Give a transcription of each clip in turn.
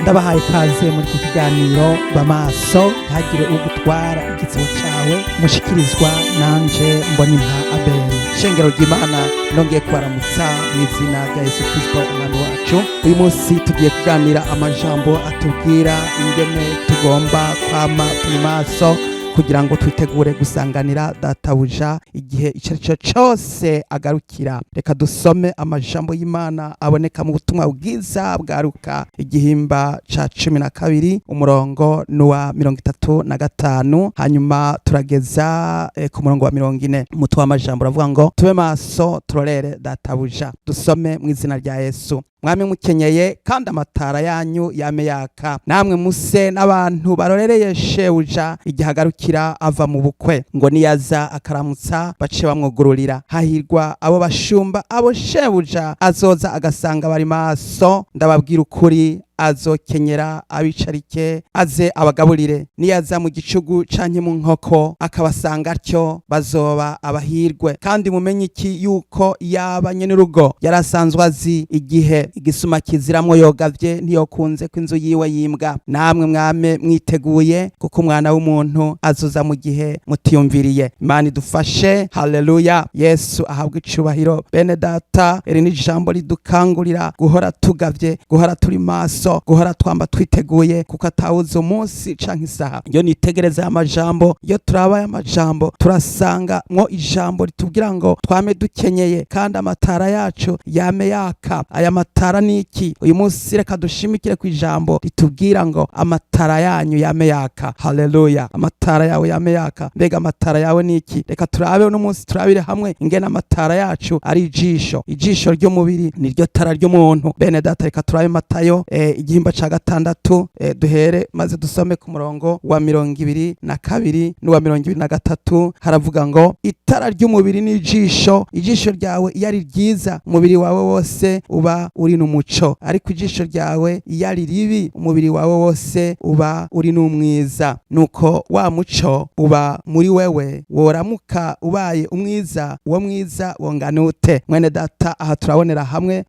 Ndabahaye ikaze muri iki kiganiro Bamaso ntihagire ugutwara igitsebo cawe, mushikirizwa nanje Mbonimpa Abeli. Shengero ry'Imana, nongeye kubaramutsa mu izina rya Yesu Kristo Umwami wacu. Uyu munsi tugiye kuganira amajambo atubwira ingene tugomba kwama turi maso kugira ngo twitegure gusanganira databuja igihe icyo ari cyo cyose agarukira. Reka dusome amajambo y'Imana aboneka mu Butumwa Bwiza bwa Luka, igihimba ca 12, umurongo n'uwa 35, hanyuma turageza ku murongo wa 40. Umutwe w'amajambo uravuga ngo: "Tube maso turorere databuja." Dusome mu izina rya Yesu. Mwami mukenyeye kandi amatara yanyu yame yaka, namwe muse n'abantu barorereye shebuja igihe agarukira ava mu bukwe, ngo niyaza akaramutsa bace bamwugururira. Hahirwa abo bashumba abo shebuja azoza agasanga bari maso. Ndababwira ukuri, azokenyera abicarike aze abagaburire. Niyaza mu gicugu canke mu nkoko akabasanga atyo, bazoba abahirwe. Kandi mumenye iki, yuko yaba nyenurugo yari asanzwe azi igihe igisuma kiziramwo yogavye, ntiyokunze ko inzu yiwe yimbwa. Namwe mwame mwiteguye, kuko Umwana w'Umuntu azoza mu gihe mutiyumviriye. Imana idufashe. Haleluya, Yesu ahabwe icubahiro. Bene data, iri ni ijambo ridukangurira guhora tugavye, guhora turi maso, guhora twamba twiteguye, kuko atawuzi umunsi canke isaha. Iyo nitegereza aya majambo, iyo turaba aya majambo, turasanga mwo ijambo ritubwira ngo twame dukenyeye kandi amatara yacu yame yaka. Aya matara ni iki? Uyu munsi reka dushimikire ku ijambo ritubwira ngo amatara yanyu yame yaka. Haleluya, amatara yawe yame yaka. Mbega amatara yawe ni iki? Reka turabe uno munsi, turabire hamwe ingene amatara yacu ari ijisho. Ijisho ry'umubiri niryo tara ry'umuntu. Bene data, reka turabe Matayo igihimba ca 6, duhere maze dusome ku murongo wa 22 n'uwa 23. Haravuga ngo: "Itara ry'umubiri ni ijisho. Ijisho ryawe iyo ari ryiza, umubiri wawe wose uba uri n'umuco, ariko ijisho ryawe iyo ari ribi, umubiri wawe wose uba uri n'umwiza. Nuko wa muco uba muri wewe woramuka ubaye umwiza, uwo mwiza wongana ute?" Mwene data, aha turabonera hamwe,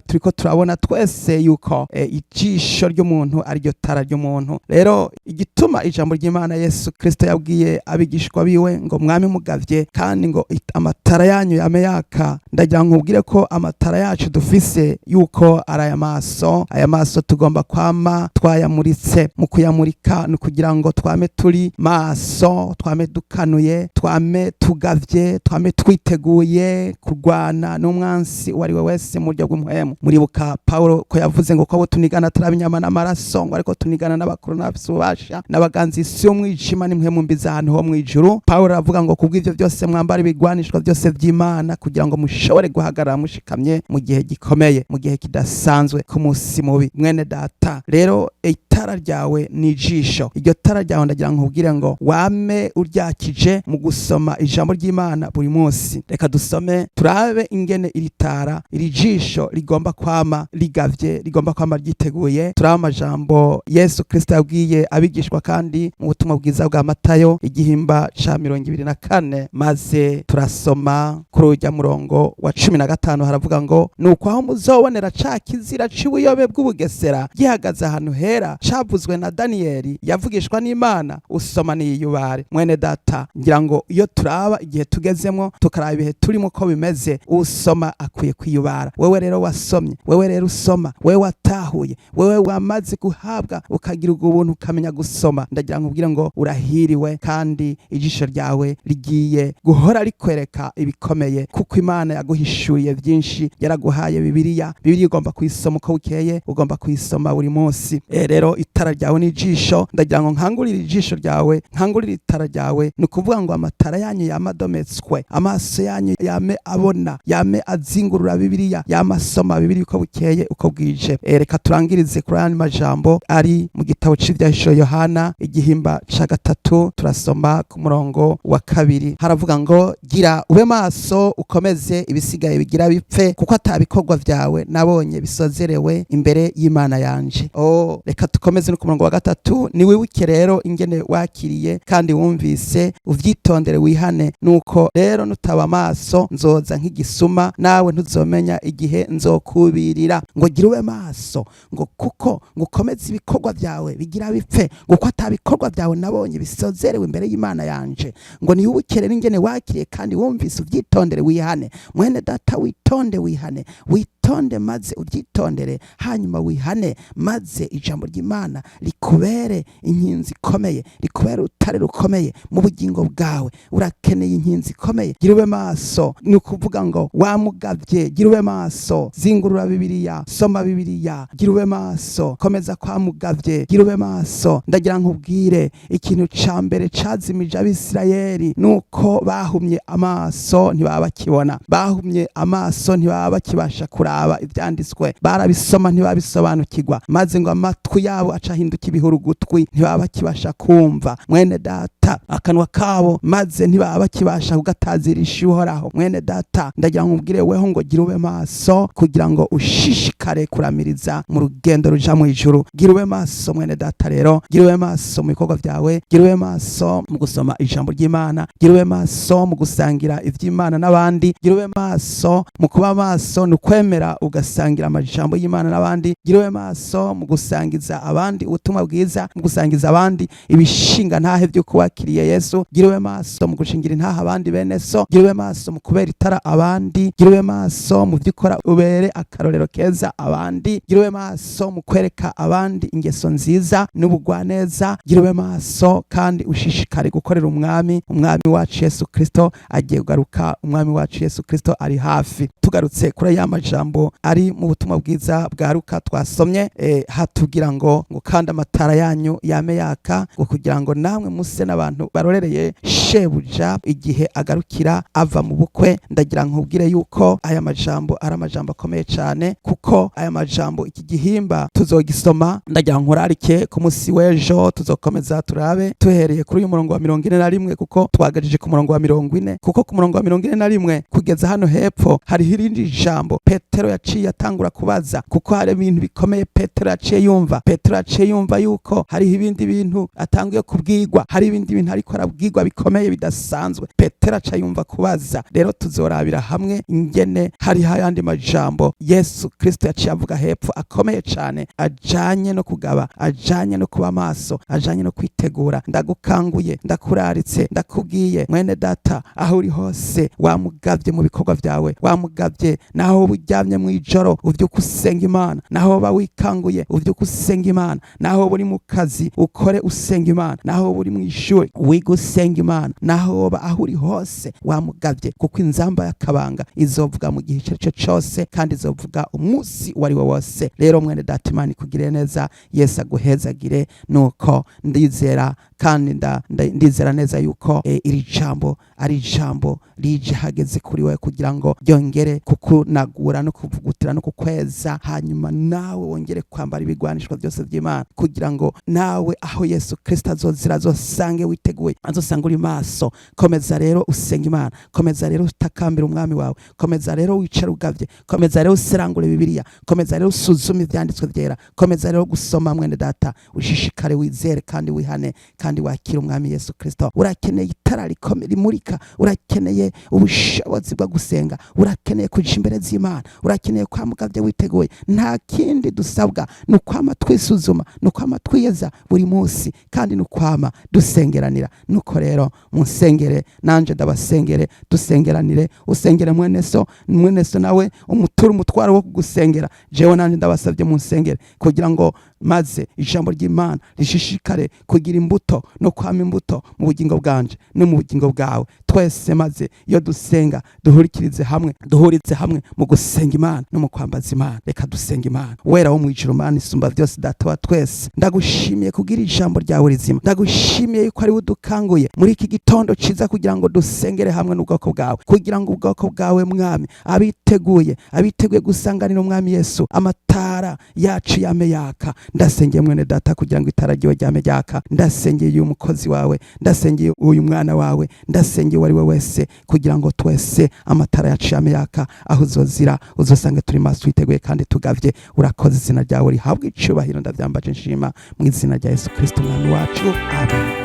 turiko turabona twese yuko ijisho ry'umuntu ariryo tara ry'umuntu. Rero igituma ijambo ry'Imana, Yesu Kristo yabwiye abigishwa biwe ngo mwami mugavye kandi ngo amatara yanyu yame yaka, ndagira nkubwire ko amatara yacu dufise yuko ari aya maso. Aya maso tugomba kwama twayamuritse. Mu kuyamurika ni ukugira ngo twame turi maso, twame dukanuye, twame tugavye, twame twiteguye kurwana n'umwansi uwo ari we wese mu buryo bw'umuhemu. Muribuka Paulo ko yavuze ngo ko abo tunigana atari inyama n'amaraso, ngo ariko tunigana n'abakuru n'abafise ububasha n'abaganzi isi y'umwijima n'impwemu mbi z'ahantu ho mw'ijuru. Paulo aravuga ngo kubw'ivyo byose mwambara ibigwanishwa byose vy'Imana, kugira ngo mushobore guhagarara mushikamye mu gihe gikomeye, mu gihe kidasanzwe, ku munsi mubi. Mwene data, rero itara ryawe ni ijisho. Iryo tara ryawe, ndagira ngo nkubwire ngo wame uryakije mu gusoma ijambo ry'Imana buri munsi. Reka dusome, turabe ingene iri tara, iri jisho rigomba kwama rigavye, rigomba kwama ryiteguye. Turabe amajambo Yesu Kristo yabwiye abigishwa kandi mu Butumwa Bwiza bwa Matayo, igihimba ca 24, maze turasoma kuri urya murongo wa 15. Haravuga ngo: "Nuko aho muzobonera ca kizira c'ubuyobe bw'ubugesera gihagaze ahantu hera, cavuzwe na Daniyeli yavugishwa n'Imana, usoma niyubare." Mwene data, ngira ngo iyo turaba igihe tugezemo, tukaraba ibihe turimo ko bimeze, usoma akwiye kwiyubara. Wewe rero wasomye, wewe rero usoma, wewe watahuye, wewe wamaze guhabwa ukagira ubwo buntu ukamenya gusoma, ndagira ngo ubwire ngo urahiriwe, kandi ijisho ryawe rigiye guhora rikwereka ibikomeye, kuko Imana yaguhishuriye byinshi, yaraguhaye Bibiliya. Bibiliya ugomba kuyisoma uko bukeye, ugomba kuyisoma buri munsi. Rero itara ryawe ni ijisho. Ndagira ngo nkangurire ijisho ryawe, nkangurire itara ryawe. Ni ukuvuga ngo amatara yanyu yame adometswe, amaso yanyu yame abona, yame azingurura Bibiliya, yame asoma Bibiliya uko bukeye uko bwije. Reka turangirize kuri aya majambo ari mu gitabo c'Ivyahishuwe Yohana, igihimba ca 3, turasoma ku murongo wa 2. Haravuga ngo: "Gira ube maso, ukomeze ibisigaye bigira bipfe, kuko ata bikorwa vyawe nabonye bisozerewe imbere y'Imana yanje." Oh, reka dukomeze. Dukomeze no ku murongo wa 3: "Niwibuke rero ingene wakiriye kandi wumvise, uvyitondere, wihane. Nuko rero nutaba maso, nzoza nk'igisuma, nawe ntuzomenya igihe nzokubirira." Ngo gira ube maso, ngo kuko ngo ukomeze ibikorwa byawe bigira bipfe, ngo ko atabikorwa byawe nabonye bisozerewe imbere y'Imana yanje. Ngo niwibuke rero ingene wakiriye kandi wumvise, uvyitondere, wihane. Mwene data, witonde, wihane, witonde maze ubyitondere, hanyuma wihane, maze ijambo ry'Imana rikubere inkinzi ikomeye, rikubere urutare rukomeye mu bugingo bwawe. Urakeneye inkinzi ikomeye. Gira ube maso. Ni ukuvuga ngo wamugavye, gira ube maso, zingurura Bibiliya, soma Bibiliya, gira ube maso, komeza kwamugavye, gira ube maso. Ndagira nkubwire, ikintu ca mbere cazimije Abisirayeli nuko bahumye amaso, ntibaba bakibona. Bahumye amaso, ntibaba bakibasha kuraba ivyanditswe. Barabisoma, ntibabisobanukirwa, maze ngo amatwi yabo aca ahinduka ibihurugutwi, ntibaba bakibasha kumva. Mwene data, akanwa kabo maze ntibaba bakibasha kugatazirisha Uhoraho. Mwene data, ndagira nkubwire weho ngo gira ube maso kugira ngo ushishikare kuramiriza mu rugendo ruja mu ijuru. Gira ube maso, mwene data. Rero gira ube maso mu bikorwa byawe, gira ube maso mu gusoma ijambo ry'Imana, gira ube maso mu gusangira ivy'Imana n'abandi. Gira ube maso mu kuba maso ni ukwemera ugasangira amajambo y'Imana n'abandi. Gira ube maso mu gusangiza abandi ubutumwa bwiza, mu gusangiza abandi ibishinga ntahe vy'uko wakiriye Yesu. Gira ube maso mu gushingira intahe abandi bene so. Gira ube maso mu kubera itara abandi. Gira ube maso mu vy'ukora, ubere akarorero keza abandi. Gira ube maso mu kwereka abandi ingeso nziza n'ubugwaneza. Gira ube maso kandi ushishikare gukorera Umwami. Umwami wacu Yesu Kristo agiye kugaruka, Umwami wacu Yesu Kristo ari hafi. Tugarutse kuri ya majambo ari mu butumwa bwiza bwa Luka twasomye, hatubwira ngo kandi amatara yanyu yame yaka, ngo kugira ngo namwe muse n'abantu barorereye shebuja igihe agarukira ava mu bukwe. Ndagira nkubwire yuko aya majambo ari amajambo akomeye cyane, kuko aya majambo, iki gihimba tuzogisoma. Ndagira nkurarike ku munsi w'ejo, tuzokomeza turabe tuhereye kuri uyu murongo wa 41, kuko twagajije ku murongo wa 40, kuko ku murongo wa 41 kugeza hano hepfo hariho irindi jambo Petero yaciye atangura kubaza, kuko hari ibintu bikomeye Petero yaciye yumva. Petero yaciye yumva yuko hariho ibindi bintu atanguye kubwirwa, hari ibindi bintu ariko arabwirwa bikomeye bidasanzwe. Petero aca yumva kubaza. Rero tuzorabira hamwe ingene hariho ayandi majambo Yesu Kristo yaciye avuga hepfo akomeye cyane, ajanye no kugaba, ajanye no kuba maso, ajanye no kwitegura. Ndagukanguye, ndakuraritse, ndakubwiye, mwene data, aho uri hose, wamugavye mu bikorwa byawe, wamugavye. Naho uba uryamye mu ijoro, uvyuka usenga Imana. Naho uba wikanguye, uvyuka usenga Imana. Naho uba uri mu kazi, ukore usenga Imana. Naho uba uri mu ishuri, wiga usenga Imana. Naho woba aho uri hose, wamugavye, kuko inzamba y'akabanga izovuga mu gihe icyo ari cyo cyose, kandi izovuga umunsi uwo ari wo wose. Rero mwene data, Imana ikugirire neza, Yesu aguhezagire. Nuko ndizera kandi ndizera neza yuko iri jambo ari ijambo rije hageze kuri we, kugira ngo ryongere kukunagura no kuvugutira no kukweza, hanyuma nawe wongere kwambara ibigwanishwa byose by'Imana, kugira ngo nawe aho Yesu Kristo azozira azosange witeguye, azosange uri maso. Komeza rero usenga Imana, komeza rero utakambira Umwami wawe, komeza rero wicare ugavye, komeza rero userangure Bibiliya, komeza rero usuzume ivyanditswe vyera, komeza rero gusoma. Mwene data, ushishikare wizere kandi wihane kandi wakire Umwami Yesu Kristo. Urakeneye itara rikomeye rimurika, urakeneye ubushobozi bwo gusenga, urakeneye kuja imbere z'Imana, urakeneye kwamugavye witeguye. Nta kindi dusabwa, ni ukwama twisuzuma, ni ukwama twiyeza buri munsi, kandi ni ukwama dusengeranira. Nuko rero munsengere, nanje ndabasengere, dusengeranire. Usengere mwene so, mwene so nawe umuture umutwaro wo kugusengera. Jewe nanje ndabasabye munsengere, kugira ngo maze ijambo ry'Imana rishishikare kugira imbuto no kwama imbuto mu bugingo bwanje no mu bugingo bwawe twese, maze iyo dusenga duhurikirize hamwe, duhurize hamwe mu gusenga Imana no mu kwambaza Imana. Reka dusenga Imana. Wera wo mu ijuru, Mana isumba byose, Data wa twese, ndagushimiye kugira ijambo ryawe rizima. Ndagushimiye yuko ari udukanguye muri iki gitondo ciza kugira ngo dusengere hamwe n'ubwoko bwawe, kugira ngo ubwoko bwawe, Mwami, abiteguye gusanganira Umwami Yesu, amatara Amatara yacu yame yaka. Ndasengeye mwene data kugira ngo itara ryiwe ryame ryaka. Ndasengeye uyu mukozi wawe, ndasengeye uyu mwana wawe, ndasengeye uwo ari we wese kugira ngo twese amatara yacu yame yaka. Aho uzozira uzosange turi maso, twiteguye kandi tugavye. Urakoze, izina ryawe rihabwa icubahiro. Ndavyambaje nshima mu izina rya Yesu Kristo, Umwami wacu. Amen.